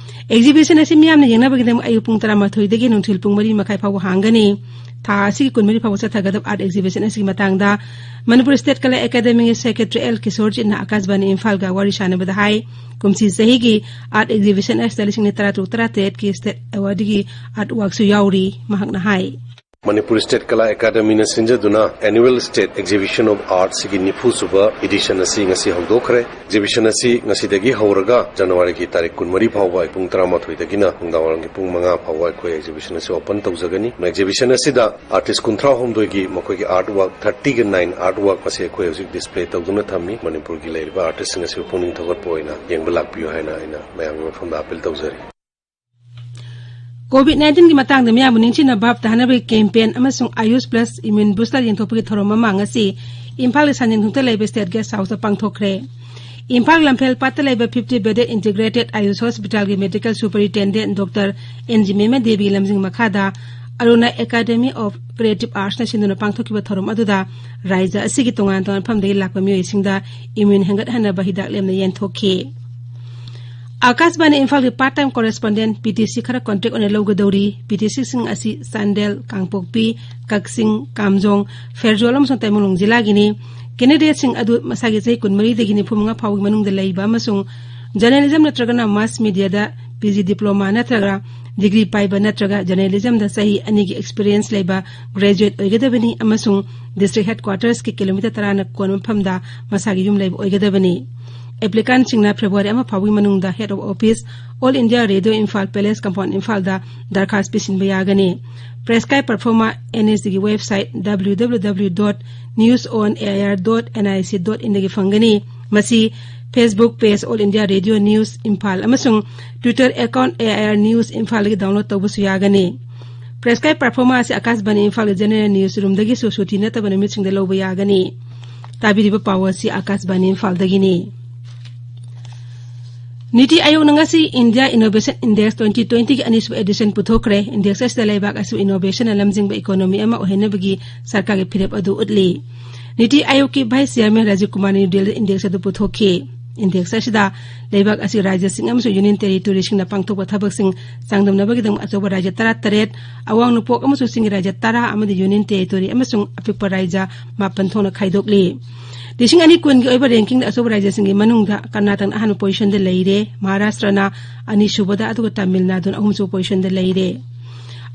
ꯑꯦꯛꯖꯤꯕꯤꯁꯟ ꯑꯁꯤ ꯃꯤꯌꯥꯝꯅ ꯌꯦꯡꯅꯕꯒꯤꯗꯃꯛ ꯑꯌꯨꯛ ꯄꯨꯡ ꯇꯔꯥꯃꯥꯊꯣꯏꯗꯒꯤ ꯅꯨꯡꯊꯤꯜ ꯄꯨꯡ ꯃꯔꯤ ꯃꯈꯥꯏ ꯐꯥꯎꯕ ꯍꯥꯡꯒꯅꯤ꯫ ꯊꯥ ꯑꯁꯤꯒꯤ ꯀꯨꯟꯃꯔꯤ ꯐꯥꯎꯕ ꯆꯠꯊꯒꯗꯕ ꯑꯥꯔꯠ ꯑꯦꯛꯖꯤꯕꯤꯁꯟ ꯑꯁꯤꯒꯤ ꯃꯇꯥꯡꯗ ꯃꯅꯤꯄꯨꯔ ꯁ꯭ꯇꯦꯠ ꯀꯂꯥ ꯑꯦꯀꯥꯗꯃꯤꯒꯤ ꯁꯦꯀ꯭ꯔꯦꯇꯔꯤ ꯑꯦꯜ ꯀꯤꯁꯣꯔꯖꯤꯠꯅ ꯑꯀꯥꯁꯕꯥꯅꯤ ꯏꯝꯐꯥꯜꯒ ꯋꯥꯔꯤ ꯁꯥꯟꯅꯕꯗ ꯍꯥꯏ, ꯀꯨꯝꯁꯤ ꯆꯍꯤꯒꯤ ꯑꯥꯔꯠ ꯑꯦꯛꯖꯤꯕꯤꯁꯟ ꯑꯁꯤꯗ ꯂꯤꯁꯤꯡ ꯇꯔꯥꯇꯔꯨꯛ ꯇꯔꯥꯇꯔꯦꯠꯀꯤ ꯁ꯭ꯇꯦꯠ ꯑꯦꯋꯥꯔꯗꯒꯤ ꯑꯥꯔꯠ ꯋꯥꯔꯛꯁꯨ ꯌꯥꯎꯔꯤ꯫ ꯃꯍꯥꯛꯅ ꯍꯥꯏ, ꯃꯅꯤꯄꯨꯔ ꯁ꯭ꯇꯦꯠ ꯀꯂꯥ ꯑꯦꯀꯥꯗꯃꯤꯅ ꯁꯤꯟꯖꯗꯨꯅ Annual State Exhibition of Art ꯁꯤꯒꯤ ꯅꯤꯐꯨ ꯁꯨꯕ edition ꯑꯁꯤ ꯉꯁꯤ ꯍꯧꯗꯣꯛꯈ꯭ꯔꯦ꯫ ꯑꯦꯛꯖꯤꯕꯤꯁꯟ ꯑꯁꯤ ꯉꯁꯤꯗꯒꯤ ꯍꯧꯔꯒ ꯖꯅꯋꯥꯔꯤꯒꯤ ꯇꯥꯔꯤꯛ ꯀꯨꯟꯃꯔꯤ ꯐꯥꯎꯕ ꯄꯨꯡ ꯇꯔꯥꯃꯥꯊꯣꯏꯗꯒꯤꯅ ꯅꯨꯡꯗꯥꯡꯋꯥꯏꯔꯝꯒꯤ ꯄꯨꯡ ꯃꯉꯥ ꯐꯥꯎꯕ ꯑꯩꯈꯣꯏ ꯑꯦꯛꯖꯤꯕꯤꯁꯟ ꯑꯁꯤ ꯑꯣꯄꯟ ꯇꯧꯖꯒꯅꯤ꯫ ꯑꯦꯛꯖꯤꯕꯤꯁꯟ ꯑꯁꯤꯗ ꯑꯥꯔꯇꯤꯁ ꯀꯨꯟꯊ꯭ꯔꯥ ꯍꯨꯝꯗꯣꯏꯒꯤ ꯃꯈꯣꯏꯒꯤ ꯑꯥꯔꯠ ꯋꯥꯔꯛ, ꯊꯥꯔꯇꯤꯒ ꯅꯥꯏꯟ ꯑꯥꯔꯠ ꯋꯥꯔꯛ ꯑꯁꯤ ꯑꯩꯈꯣꯏ ꯍꯧꯖꯤꯛ ꯗꯤꯁꯄ꯭ꯂꯦ ꯇꯧꯗꯨꯅ ꯊꯝꯃꯤ꯫ ꯃꯅꯤꯄꯨꯔꯒꯤ ꯂꯩꯔꯤꯕ ꯑꯥꯔꯇꯤꯁꯁꯤꯡ ꯑꯁꯤꯕꯨ ꯄꯨꯛꯅꯤꯡ ꯊꯧꯒꯠꯄ ꯑꯣꯏꯅ ꯌꯦꯡꯕ ꯂꯥꯛꯄꯤꯌꯨ ꯍꯥꯏꯅ ꯑꯩꯅ ꯃꯌꯥꯝꯒꯤ ꯃꯐꯝꯗ ꯑꯥꯄꯤꯜ ꯇꯧꯖꯔꯤ꯫ ꯀꯣꯚꯤꯗ ꯅꯥꯏꯟꯇꯤꯟꯒꯤ ꯃꯇꯥꯡꯗ ꯃꯤꯌꯥꯝꯕꯨ ꯅꯤꯡꯁꯤꯡꯅꯕ ꯚꯥꯞ ꯇꯥꯍꯟꯅꯕꯒꯤ ꯀꯦꯝꯄꯦꯟ ꯑꯃꯁꯨꯡ ꯑꯌꯨꯁ ꯄ꯭ꯂꯁ ꯏꯝꯌꯨꯟ ꯕꯨꯁꯇꯔ ꯌꯦꯟꯊꯣꯛꯄꯒꯤ ꯊꯧꯔꯝ ꯑꯃ ꯉꯁꯤ ꯏꯝꯐꯥꯜꯒꯤ ꯁꯟꯖꯦꯟꯊꯣꯡꯗ ꯂꯩꯕ ꯁ꯭ꯇꯦꯠ ꯒꯦꯁ ꯍꯥꯎꯁꯇ ꯄꯥꯡꯊꯣꯛꯈ꯭ꯔꯦ꯫ ꯏꯝꯐꯥꯜ ꯂꯝꯐꯦꯜ ꯄꯥꯠꯇ ꯂꯩꯕ ꯐꯤꯐꯇꯤ ꯕꯦꯗꯦꯗ ꯏꯟꯇꯤꯒ꯭ꯔꯦꯇꯦꯗ ꯑꯌꯨꯁ ꯍꯣꯁꯄꯤꯇꯥꯜꯒꯤ ꯃꯦꯗꯤꯀꯦꯜ ꯁꯨꯄꯔꯤꯟꯇꯦꯟꯗꯦꯟꯠ ꯗꯣꯛꯇꯔ ꯑꯦꯟ ꯖꯤꯃꯦꯃ ꯗꯦꯕꯤꯒꯤ ꯂꯝꯖꯤꯡ ꯃꯈꯥꯗ ꯑꯔꯨꯅꯥ ꯑꯦꯀꯥꯗꯦꯃꯤ ꯑꯣꯐ ꯀ꯭ꯔꯤꯌꯦꯇꯤꯚ ꯑꯥꯔꯠꯁꯅ ꯁꯤꯟꯗꯨꯅ ꯄꯥꯡꯊꯣꯛꯈꯤꯕ ꯊꯧꯔꯝ ꯑꯗꯨꯗ ꯔꯥꯏꯖ꯭ꯌ ꯑꯁꯤꯒꯤ ꯇꯣꯉꯥꯟ ꯇꯣꯉꯥꯟꯕ ꯃꯐꯝꯗꯒꯤ ꯂꯥꯛꯄ ꯃꯤꯑꯣꯏꯁꯤꯡꯗ ꯏꯝꯌꯨꯟ ꯍꯦꯟꯒꯠꯍꯟꯅꯕ ꯍꯤꯗꯥꯛ ꯂꯦꯝꯅ ꯌꯦꯟꯊꯣꯛꯈꯤ꯫ ꯑꯥꯀꯥꯁꯕꯥꯅꯤ ꯏꯝꯐꯥꯜꯒꯤ ꯄꯥꯔꯠ ꯇꯥꯏꯝ ꯀꯣꯔꯦꯁꯄꯣꯟꯗꯦꯟꯠ ꯄꯤꯇꯤꯁꯤ ꯈꯔ ꯀꯣꯟꯇ꯭ꯔꯦꯛ ꯑꯣꯏꯅ ꯂꯧꯒꯗꯧꯔꯤ꯫ ꯄꯤꯇꯤꯁꯤꯁꯤꯡ ꯑꯁꯤ ꯆꯥꯟꯗꯦꯜ, ꯀꯥꯡꯄꯣꯛꯄꯤ, ꯀꯛꯆꯤꯡ, ꯀꯥꯝꯖꯣꯡ, ꯐꯦꯔꯖꯣꯜ ꯑꯃꯁꯨꯡ ꯇꯃꯦꯡꯂꯣꯡ ꯖꯤꯂꯥꯒꯤꯅꯤ꯫ ꯀꯦꯟꯗꯤꯗꯦꯠꯁꯤꯡ ꯑꯗꯨ ꯃꯁꯥꯒꯤ ꯆꯍꯤ ꯀꯨꯟꯃꯔꯤꯗꯒꯤ ꯅꯤꯐꯨꯃꯉꯥ ꯐꯥꯎꯕꯒꯤ ꯃꯅꯨꯡꯗ ꯂꯩꯕ ꯑꯃꯁꯨꯡ ꯖꯔꯅꯦꯂꯤꯖꯝ ꯅꯠꯇ꯭ꯔꯒꯅ ꯃꯥꯁ ꯃꯤꯗꯤꯌꯥꯗ ꯄꯤ ꯖꯤ ꯗꯤꯄ꯭ꯂꯣꯃꯥ ꯅꯠꯇ꯭ꯔꯒ ꯗꯤꯒ꯭ꯔꯤ ꯄꯥꯏꯕ ꯅꯠꯇ꯭ꯔꯒ ꯖꯔꯅꯦꯂꯤꯖꯝꯗ ꯆꯍꯤ ꯑꯅꯤꯒꯤ ꯑꯦꯛꯁꯄꯤꯔꯤꯌꯦꯟꯁ ꯂꯩꯕ ꯒ꯭ꯔꯦꯖꯨꯑꯦꯠ ꯑꯣꯏꯒꯗꯕꯅꯤ ꯑꯃꯁꯨꯡ ꯗꯤꯁꯇ꯭ꯔꯤꯛ ꯍꯦꯗꯀ꯭ꯋꯥꯇꯔꯁꯀꯤ ꯀꯤꯂꯣꯃꯤꯇꯔ ꯇꯔꯥꯅ ꯀꯣꯟꯕ ꯃꯐꯝꯗ ꯃꯁꯥꯒꯤ ꯌꯨꯝ ꯂꯩꯕ ꯑꯣꯏꯒꯗꯕꯅꯤ꯫ ꯑꯦꯄ꯭ꯂꯤꯀꯥꯟꯁꯤꯡꯅ ꯐꯦꯕ꯭ꯔꯨꯋꯥꯔꯤ ꯑꯃ ꯐꯥꯎꯕꯒꯤ ꯃꯅꯨꯡꯗ Head of Office, All India Radio Imphal, Palace Compound, ꯏꯝꯐꯥꯜꯗ ꯗꯔꯈꯥꯁ ꯄꯤꯁꯤꯟꯕ ꯌꯥꯒꯅꯤ꯫ ꯄ꯭ꯔꯦꯁ ꯀꯥꯏ ꯄꯔꯐꯣꯃꯥ ꯑꯦꯟ ꯑꯦꯁ ꯗꯤꯒꯤ website W W W dot news on A I R dot N I C dot in ꯗꯒꯤ ꯐꯪꯒꯅꯤ꯫ ꯃꯁꯤ Facebook page All India Radio News Imphal ꯑꯃꯁꯨꯡ Twitter account A I R News Imphal ꯗꯒꯤ download ꯇꯧꯕꯁꯨ ꯌꯥꯒꯅꯤ꯫ ꯄ꯭ꯔꯦꯁ ꯀꯥꯏ ꯄꯔꯐꯣꯃꯥ ꯑꯁꯤ ꯑꯥꯀꯥꯁꯕꯥꯅꯤ ꯏꯝꯐꯥꯜꯒꯤ general news room ꯗꯒꯤꯁꯨ ꯁꯨꯇꯤ ꯅꯠꯇꯕ ꯅꯨꯃꯤꯠꯁꯤꯡꯗ ꯂꯧꯕ ꯌꯥꯒꯅꯤ꯫ ꯇꯥꯕꯤꯔꯤꯕ ꯄꯥꯎ ꯑꯁꯤ ꯑꯥꯀꯥꯁꯕꯥꯅꯤ ꯏꯝꯐꯥꯜꯗꯒꯤꯅꯤ꯫ ꯅꯤꯇꯤ ꯑꯥꯌꯣꯒꯅ ꯉꯁꯤ India Innovation Index twenty twenty ꯒꯤ ꯑꯅꯤꯁꯨꯕ edition ꯄꯨꯊꯣꯛꯈ꯭ꯔꯦ꯫ Index ꯑꯁꯤꯗ ꯂꯩꯕꯥꯛ ꯑꯁꯤꯕꯨ innovation ꯅ ꯂꯝꯖꯤꯡꯕ economy ꯑꯃ ꯑꯣꯏꯍꯟꯅꯕꯒꯤ ꯁꯔꯀꯥꯔꯒꯤ ꯐꯤꯔꯦꯞ ꯑꯗꯨ ꯎꯠꯂꯤ꯫ ꯅꯤꯇꯤ ꯑꯥꯌꯣꯒꯀꯤ vice chairman ꯔꯥꯖꯤꯕ ꯀꯨꯃꯥꯔꯅ ꯅ꯭ꯌꯨ ꯗꯦꯜꯂꯤꯗ index ꯑꯗꯨ ꯄꯨꯊꯣꯛꯈꯤ꯫ Index ꯑꯁꯤꯗ ꯂꯩꯕꯥꯛ ꯑꯁꯤꯒꯤ ꯔꯥꯖ꯭ꯌꯁꯤꯡ ꯑꯃꯁꯨꯡ union territory ꯁꯤꯡꯅ ꯄꯥꯡꯊꯣꯛꯄ ꯊꯕꯛꯁꯤꯡ ꯆꯥꯡꯗꯝꯅꯕꯒꯤꯗꯃꯛ ꯑꯆꯧꯕ ꯔꯥꯖ꯭ꯌ ꯇꯔꯥꯇꯔꯦꯠ, ꯑꯋꯥꯡ ꯅꯣꯡꯄꯣꯛ ꯑꯃꯁꯨꯡ ꯆꯤꯡꯒꯤ ꯔꯥꯖ꯭ꯌ ꯇꯔꯥ ꯑꯃꯗꯤ union territory ꯑꯃꯁꯨꯡ ꯑꯄꯤꯛꯄ ꯔꯥꯖ꯭ꯌ ꯃꯥꯄꯟ ꯊꯣꯛꯅ ꯈꯥꯏꯗꯣꯛꯂꯤ꯫ ꯂꯤꯁꯤꯡ ꯑꯅꯤ ꯀꯨꯟꯒꯤ ꯑꯣꯏꯕ ranking ꯗ ꯑꯆꯧꯕ ꯔꯥꯖ꯭ꯌꯁꯤꯡꯒꯤ ꯃꯅꯨꯡꯗ ꯀꯔꯅꯥꯇꯛꯅ ꯑꯍꯥꯟꯕ position ꯗ ꯂꯩꯔꯦ, ꯃꯍꯥꯔꯥꯁꯇ꯭ꯔꯅ ꯑꯅꯤꯁꯨꯕꯗ, ꯑꯗꯨꯒ ꯇꯥꯃꯤꯜ ꯅꯥꯗꯨꯅ ꯑꯍꯨꯝꯁꯨꯕ position ꯗ ꯂꯩꯔꯦ꯫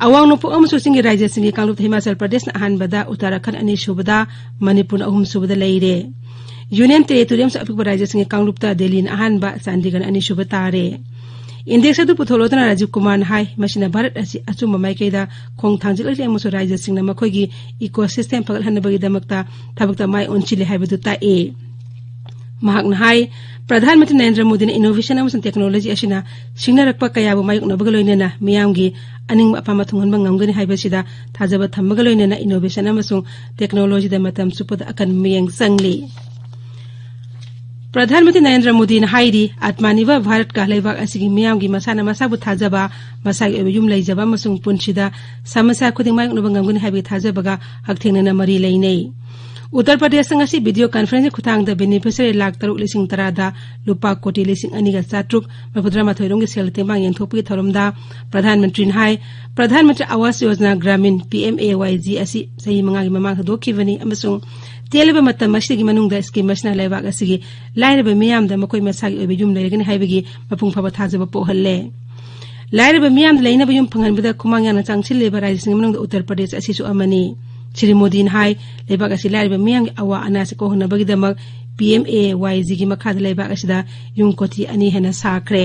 ꯑꯋꯥꯡ ꯅꯣꯡꯄꯣꯛ ꯑꯃꯁꯨꯡ ꯆꯤꯡꯒꯤ ꯔꯥꯖ꯭ꯌꯁꯤꯡꯒꯤ ꯀꯥꯡꯂꯨꯞꯇ ꯍꯤꯃꯥꯆꯜ ꯄ꯭ꯔꯗꯦꯁꯅ ꯑꯍꯥꯟꯕꯗ, ꯎꯠꯇꯔꯥꯈꯟꯗ ꯑꯅꯤꯁꯨꯕꯗ, ꯃꯅꯤꯄꯨꯔꯅ ꯑꯍꯨꯝꯁꯨꯕꯗ ꯂꯩꯔꯦ꯫ Union territory ꯑꯃꯁꯨꯡ ꯑꯄꯤꯛꯄ ꯔꯥꯖ꯭ꯌꯁꯤꯡꯒꯤ ꯀꯥꯡꯂꯨꯞꯇ ꯗꯦꯜꯂꯤꯅ ꯑꯍꯥꯟꯕ, ꯆꯥꯟꯗꯤꯒꯔꯅ ꯑꯅꯤꯁꯨꯕ ꯇꯥꯔꯦ꯫ Index ꯑꯗꯨ ꯄꯨꯊꯣꯛꯂꯗꯨꯅ ꯔꯥꯖꯤꯕ ꯀꯨꯃꯥꯔꯅ ꯍꯥꯏ, ꯃꯁꯤꯅ ꯚꯥꯔꯠ ꯑꯁꯤ ꯑꯆꯨꯝꯕ ꯃꯥꯏꯀꯩꯗ ꯈꯣꯡ ꯊꯥꯡꯖꯤꯜꯂꯛꯂꯤ ꯑꯃꯁꯨꯡ ꯔꯥꯖ꯭ꯌꯁꯤꯡꯅ ꯃꯈꯣꯏꯒꯤ ecosystem ꯐꯒꯠꯍꯟꯅꯕꯒꯤꯗꯃꯛꯇ ꯊꯕꯛꯇ ꯃꯥꯏ ꯑꯣꯟꯁꯤꯜꯂꯤ ꯍꯥꯏꯕꯗꯨ ꯇꯥꯛꯏ꯫ ꯃꯍꯥꯛꯅ ꯍꯥꯏ, ꯄ꯭ꯔꯙꯥꯟ ꯃꯟꯇ꯭ꯔꯤ ꯅꯔꯦꯟꯗ꯭ꯔ ꯃꯣꯗꯤꯅ innovation ꯑꯃꯁꯨꯡ technology ꯑꯁꯤꯅ ꯁꯤꯡꯅꯔꯛꯄ ꯀꯌꯥꯕꯨ ꯃꯥꯌꯣꯛꯅꯕꯒ ꯂꯣꯏꯅꯅ ꯃꯤꯌꯥꯝꯒꯤ ꯑꯅꯤꯡꯕ ꯑꯄꯥꯝꯕ ꯊꯨꯡꯍꯟꯕ ꯉꯝꯒꯅꯤ ꯍꯥꯏꯕꯁꯤꯗ ꯊꯥꯖꯕ ꯊꯝꯕꯒ ꯂꯣꯏꯅꯅ innovation ꯑꯃꯁꯨꯡ technology ꯗ ꯃꯇꯝ ꯆꯨꯞꯄꯗ ꯑꯀꯟꯕ ꯃꯤꯠꯌꯦꯡ ꯆꯪꯂꯤ꯫ ꯄ꯭ꯔꯙꯥꯟ ꯃꯟꯇ꯭ꯔꯤ ꯅꯔꯦꯟꯗ꯭ꯔ ꯃꯣꯗꯤꯅ ꯍꯥꯏꯔꯤ, Atmanirbhar Bharat ꯀ ꯂꯩꯕꯥꯛ ꯑꯁꯤꯒꯤ ꯃꯤꯌꯥꯝꯒꯤ ꯃꯁꯥꯅ ꯃꯁꯥꯕꯨ ꯊꯥꯖꯕ, ꯃꯁꯥꯒꯤ ꯑꯣꯏꯕ ꯌꯨꯝ ꯂꯩꯖꯕ ꯑꯃꯁꯨꯡ ꯄꯨꯟꯁꯤꯗ ꯁꯃꯁ꯭ꯌꯥ ꯈꯨꯗꯤꯡ ꯃꯥꯌꯣꯛꯅꯕ ꯉꯝꯒꯅꯤ ꯍꯥꯏꯕꯒꯤ ꯊꯥꯖꯕꯒ ꯍꯛꯊꯦꯡꯅꯅ ꯃꯔꯤ ꯂꯩꯅꯩ꯫ ꯎꯠꯇꯔ ꯄ꯭ꯔꯗꯦꯁꯇ ꯉꯁꯤ video conference ꯒꯤ ꯈꯨꯠꯊꯥꯡꯗ beneficiary ꯂꯥꯈ ꯇꯔꯨꯛ ꯂꯤꯁꯤꯡ ꯇꯔꯥꯗ ꯂꯨꯄꯥ ꯀꯣꯇꯤ ꯂꯤꯁꯤꯡ ꯑꯅꯤꯒ ꯆꯥꯇ꯭ꯔꯨꯛ ꯃꯔꯤꯐꯨꯇꯔꯥ ꯃꯥꯊꯣꯏ ꯔꯣꯝꯒꯤ ꯁꯦꯜ ꯇꯦꯡꯕꯥꯡ ꯌꯦꯟꯊꯣꯛꯄꯒꯤ ꯊꯧꯔꯝꯗ ꯄ꯭ꯔꯙꯥꯟ ꯃꯟꯇ꯭ꯔꯤꯅ ꯍꯥꯏ, ꯄ꯭ꯔꯙꯥꯟ ꯃꯟꯇ꯭ꯔꯤ ꯑꯋꯥꯁ Yojana Gramin, P M A Y G, ꯑꯁꯤ ꯆꯍꯤ ꯃꯉꯥꯒꯤ ꯃꯃꯥꯡ ꯍꯧꯗꯣꯛꯈꯤꯕꯅꯤ ꯑꯃꯁꯨꯡ ꯇꯦꯜꯂꯕ ꯃꯇꯝ ꯑꯁꯤꯒꯤ ꯃꯅꯨꯡꯗ scheme ꯑꯁꯤꯅ ꯂꯩꯕꯥꯛ ꯑꯁꯤꯒꯤ ꯂꯥꯏꯔꯕ ꯃꯤꯌꯥꯝꯗ ꯃꯈꯣꯏ ꯃꯁꯥꯒꯤ ꯑꯣꯏꯕ ꯌꯨꯝ ꯂꯩꯔꯒꯅꯤ ꯍꯥꯏꯕꯒꯤ ꯃꯄꯨꯡ ꯐꯥꯕ ꯊꯥꯖꯕ ꯄꯣꯛꯍꯜꯂꯦ꯫ ꯂꯥꯏꯔꯕ ꯃꯤꯌꯥꯝꯗ ꯂꯩꯅꯕ ꯌꯨꯝ ꯐꯪꯍꯟꯕꯗ ꯈꯨꯃꯥꯡ ꯌꯥꯝꯅ ꯆꯪꯁꯤꯜꯂꯤꯕ ꯔꯥꯖ꯭ꯌꯁꯤꯡꯒꯤ ꯃꯅꯨꯡꯗ ꯎꯠꯇꯔ ꯄ꯭ꯔꯗꯦꯁ ꯑꯁꯤꯁꯨ ꯑꯃꯅꯤ꯫ ꯁ꯭ꯔꯤ ꯃꯣꯗꯤꯅ ꯍꯥꯏ, ꯂꯩꯕꯥꯛ ꯑꯁꯤ ꯂꯥꯏꯔꯕ ꯃꯤꯌꯥꯝꯒꯤ ꯑꯋꯥ ꯑꯅꯥꯁꯤ ꯀꯣꯛꯍꯟꯅꯕꯒꯤꯗꯃꯛ ꯄꯤ ꯑꯦꯝ ꯑꯦ ꯋꯥꯏ ꯖꯤꯒꯤ ꯃꯈꯥꯗ ꯂꯩꯕꯥꯛ ꯑꯁꯤꯗ ꯌꯨꯝ ꯀꯣꯇꯤ ꯑꯅꯤ ꯍꯦꯟꯅ ꯁꯥꯈ꯭ꯔꯦ꯫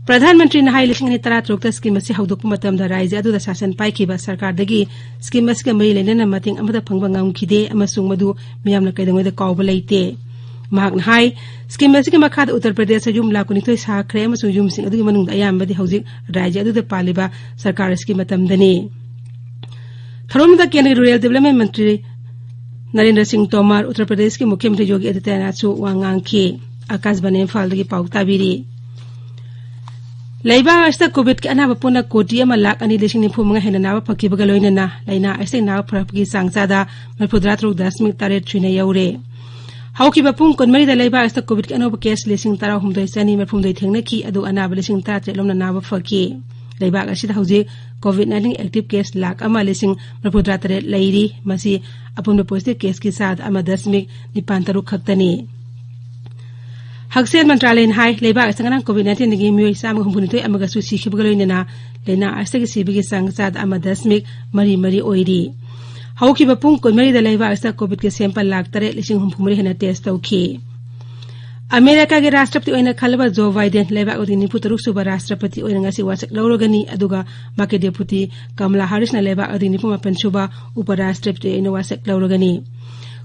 ꯄ꯭ꯔꯙꯥꯟ ꯃꯟꯇ꯭ꯔꯤꯅ ꯍꯥꯏ, ꯂꯤꯁꯤꯡ ꯑꯅꯤ ꯇꯔꯥꯇꯔꯨꯛꯇ ꯁ꯭ꯀꯤꯝ ꯑꯁꯤ ꯍꯧꯗꯣꯛꯄ ꯃꯇꯝꯗ ꯔꯥꯖ꯭ꯌ ꯑꯗꯨꯗ ꯁꯥꯁꯟ ꯄꯥꯏꯈꯤꯕ ꯁꯔꯀꯥꯔꯗꯒꯤ ꯁ꯭ꯀꯤꯝ ꯑꯁꯤꯒ ꯃꯔꯤ ꯂꯩꯅꯅ ꯃꯇꯦꯡ ꯑꯃꯠꯇ ꯐꯪꯕ ꯉꯝꯈꯤꯗꯦ ꯑꯃꯁꯨꯡ ꯃꯗꯨ ꯃꯤꯌꯥꯝꯅ ꯀꯩꯗꯧꯉꯩꯗ ꯀꯥꯎꯕ ꯂꯩꯇꯦ꯫ ꯃꯍꯥꯛꯅ ꯍꯥꯏ, ꯁ꯭ꯀꯤꯝ ꯑꯁꯤꯒꯤ ꯃꯈꯥꯗ ꯎꯠꯇꯔ ꯄ꯭ꯔꯗꯦꯁꯇ ꯌꯨꯝ ꯂꯥꯈ ꯀꯨꯟꯅꯤꯊꯣꯏ ꯁꯥꯈ꯭ꯔꯦ ꯑꯃꯁꯨꯡ ꯌꯨꯝꯁꯤꯡ ꯑꯗꯨꯒꯤ ꯃꯅꯨꯡꯗ ꯑꯌꯥꯝꯕꯗꯤ ꯍꯧꯖꯤꯛ ꯔꯥꯖ꯭ꯌ ꯑꯗꯨꯗ ꯄꯥꯜꯂꯤꯕ ꯁꯔꯀꯥꯔ ꯑꯁꯤꯒꯤ ꯃꯇꯝꯗꯅꯤ꯫ ꯊꯧꯔꯝꯗꯨꯗ ꯀꯦꯟꯗ꯭ꯔꯒꯤ ꯔꯨꯔꯦꯜ ꯗꯤꯕꯦꯂꯞꯃꯦꯟ ꯃꯟꯇ꯭ꯔꯤ ꯅꯔꯦꯟꯗ꯭ꯔ ꯁꯤꯡ ꯇꯣꯃꯔ, ꯎꯠꯇꯔ ꯄ꯭ꯔꯗꯦꯁꯀꯤ ꯃꯨꯈ꯭ꯌ ꯃꯟꯇ꯭ꯔꯤ ꯌꯣꯒꯤ ꯑꯥꯗꯤꯇ꯭ꯌꯅꯥꯊꯁꯨ ꯋꯥ ꯉꯥꯡꯈꯤ꯫ ꯑꯀꯥꯁꯕꯥꯅꯤ ꯏꯝꯐꯥꯜꯗꯒꯤ ꯄꯥꯎ ꯇꯥꯕꯤꯔꯤ꯫ ꯂꯩꯕꯥꯛ ꯑꯁꯤꯗ ꯀꯣꯚꯤꯗꯀꯤ ꯑꯅꯥꯕ ꯄꯨꯟꯅ ꯀꯣꯇꯤ ꯑꯃ ꯂꯥꯈ ꯑꯅꯤ ꯂꯤꯁꯤꯡ ꯅꯤꯐꯨ ꯃꯉꯥ ꯍꯦꯟꯅ ꯅꯥꯕ ꯐꯈꯤꯕꯒ ꯂꯣꯏꯅꯅ ꯂꯥꯏꯅꯥ ꯑꯁꯤꯗꯒꯤ ꯅꯥꯕ ꯐꯔꯛꯄꯒꯤ ꯆꯥꯡ ꯆꯥꯗ ꯃꯔꯤꯐꯨꯇꯔꯥ ꯇꯔꯨꯛ ꯗꯁꯃꯤꯛ ꯇꯔꯦꯠ ꯁꯨꯏꯅ ꯌꯧꯔꯦ꯫ ꯍꯧꯈꯤꯕ ꯄꯨꯡ ꯀꯨꯟꯃꯔꯤꯗ ꯂꯩꯕꯥꯛ ꯑꯁꯤꯗ ꯀꯣꯚꯤꯗꯀꯤ ꯑꯅꯧꯕ ꯀꯦꯁ ꯂꯤꯁꯤꯡ ꯇꯔꯥꯍꯨꯝꯗꯣꯏ ꯆꯅꯤ ꯃꯔꯤꯐꯨꯍꯨꯝꯗꯣꯏ ꯊꯦꯡꯅꯈꯤ, ꯑꯗꯨꯒ ꯑꯅꯥꯕ ꯂꯤꯁꯤꯡ ꯇꯔꯥꯇꯔꯦꯠ ꯂꯣꯝꯅ ꯅꯥꯕ ꯐꯈꯤ꯫ ꯂꯩꯕꯥꯛ ꯑꯁꯤꯗ ꯍꯧꯖꯤꯛ covid nineteen active cases lakh ꯑꯃ ꯂꯤꯁꯤꯡ ꯃꯔꯤꯐꯨꯇꯔꯥ ꯇꯔꯦꯠ ꯂꯩꯔꯤ꯫ ꯃꯁꯤ ꯑꯄꯨꯟꯕ ꯄꯣꯖꯤꯇꯤꯚ ꯀꯦꯁꯀꯤ ꯆꯥꯗ ꯑꯃ ꯗꯁꯃꯤꯛ ꯅꯤꯄꯥꯟ ꯇꯔꯨꯛ ꯈꯛꯇꯅꯤ꯫ ꯍꯛꯁꯦꯜ ꯃꯟꯇ꯭ꯔꯥꯂꯌꯅ ꯍꯥꯏ, ꯂꯩꯕꯥꯛ ꯑꯁꯤꯗ ꯉꯔꯥꯡ ꯀꯣꯚꯤꯗ ꯅꯥꯏꯟꯇꯤꯟꯗꯒꯤ ꯃꯤꯑꯣꯏ ꯆꯥꯝꯃꯒ ꯍꯨꯝꯐꯨꯅꯤꯊꯣꯏ ꯑꯃꯒꯁꯨ ꯁꯤꯈꯤꯕꯒ ꯂꯣꯏꯅꯅ ꯂꯥꯏꯅꯥ ꯑꯁꯤꯗꯒꯤ ꯁꯤꯕꯒꯤ ꯆꯥꯡ ꯆꯥꯗ ꯑꯃ ꯗꯁꯃꯤꯛ ꯃꯔꯤ ꯃꯔꯤ ꯑꯣꯏꯔꯤ꯫ ꯍꯧꯈꯤꯕ ꯄꯨꯡ ꯀꯨꯟꯃꯔꯤꯗ ꯂꯩꯕꯥꯛ ꯑꯁꯤꯗ ꯀꯣꯚꯤꯗꯀꯤ ꯁꯦꯝꯄꯜ ꯂꯥꯈ ꯇꯔꯦꯠ ꯂꯤꯁꯤꯡ ꯍꯨꯝꯐꯨ ꯃꯔꯤ ꯍꯦꯟꯅ ꯇꯦꯁ ꯇꯧꯈꯤ꯫ ꯑꯃꯦꯔꯤꯀꯥꯒꯤ ꯔꯥꯁꯇ꯭ꯔꯄꯇꯤ ꯑꯣꯏꯅ ꯈꯜꯂꯕ ꯖꯣ ꯕꯥꯏꯗꯦꯟ ꯂꯩꯕꯥꯛ ꯑꯗꯨꯒꯤ ꯅꯤꯐꯨ ꯇꯔꯨꯛ ꯁꯨꯕ ꯔꯥꯁꯇ꯭ꯔꯄꯇꯤ ꯑꯣꯏꯅ ꯉꯁꯤ ꯋꯥꯁꯛ ꯂꯧꯔꯒꯅꯤ, ꯑꯗꯨꯒ ꯃꯍꯥꯛꯀꯤ ꯗꯦꯄꯨꯇꯤ ꯀꯃꯂꯥ ꯍꯥꯔꯤꯁꯅ ꯂꯩꯕꯥꯛ ꯑꯗꯨꯒꯤ ꯅꯤꯐꯨ ꯃꯥꯄꯟ ꯁꯨꯕ ꯎꯄ ꯔꯥꯁꯇ꯭ꯔꯄꯇꯤ ꯑꯣꯏꯅ ꯋꯥꯁꯛ ꯂꯧꯔꯒꯅꯤ꯫